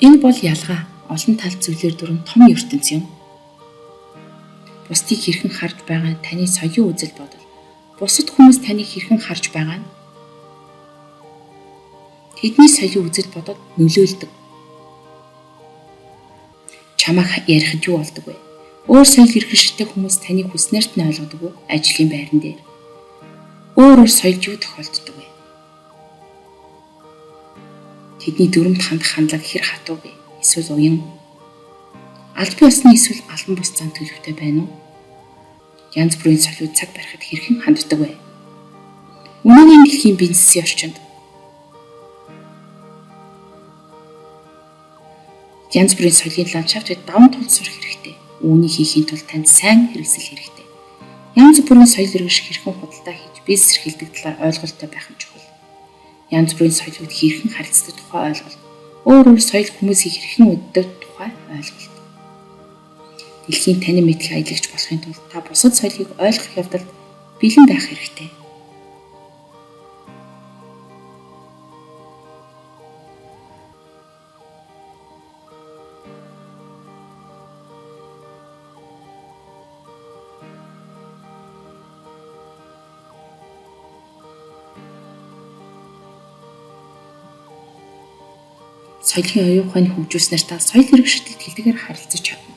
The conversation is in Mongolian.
Энэ бол ялгаа, олон талд зүйлээр дүүрэн том ертөнц юм. Бусдыг хэрхэн харж байгаа нь таны соёлын үзэл бодол. Бусад хүмүүс таныг хэрхэн харж байгаа нь тэдний соёлын үзэл бодолд нөлөөлдөг. Чамайг ярихад юу болдог вэ? Өөр соёл иргэншилтэй хүмүүс таныг хүснээрт нь ойлгодог уу? Ажлын байран дээр. Өөр өөр соёлд юу тохиолддог вэ? Тэдний дүрэмд хандах хандлага хэр хатуу вэ? Эсвэл уян? Албан ёсны эсвэл албан бус зан төлөвтэй байна уу? Янз бүрийн соёлууд цаг барихад хэрхэн ханддаг вэ? Өнөөгийн дэлхийн бизнесийн орчинд янз бүрийн соёлын ландшафтыг даван тулд сурах хэрэгтэй. Үүнийг хийхийн тулд танд сайн хэрэгсэл хэрэгтэй. Янз бүрийн соёл иргэнших хэрхэн худалдаа хийж бизнес эрхэлдэг талаар ойлголттой байх нь чухал. Янз бүрийн соёлууд хэрхэн харилцдаг тухай ойлголт, өөр өөр соёл хүмүүсийг хэрхэн үддэг тухай ойлголт. Дэлхийн танин мэдэх аялагч болохын тулд та бусад соёлыг ойлгох явдалд бэлэн байх хэрэгтэй. Соёлын оюун ухааны хөгжүүлснээр та соёл иргэншилтэд хэлтэгээр харилцаж чадна.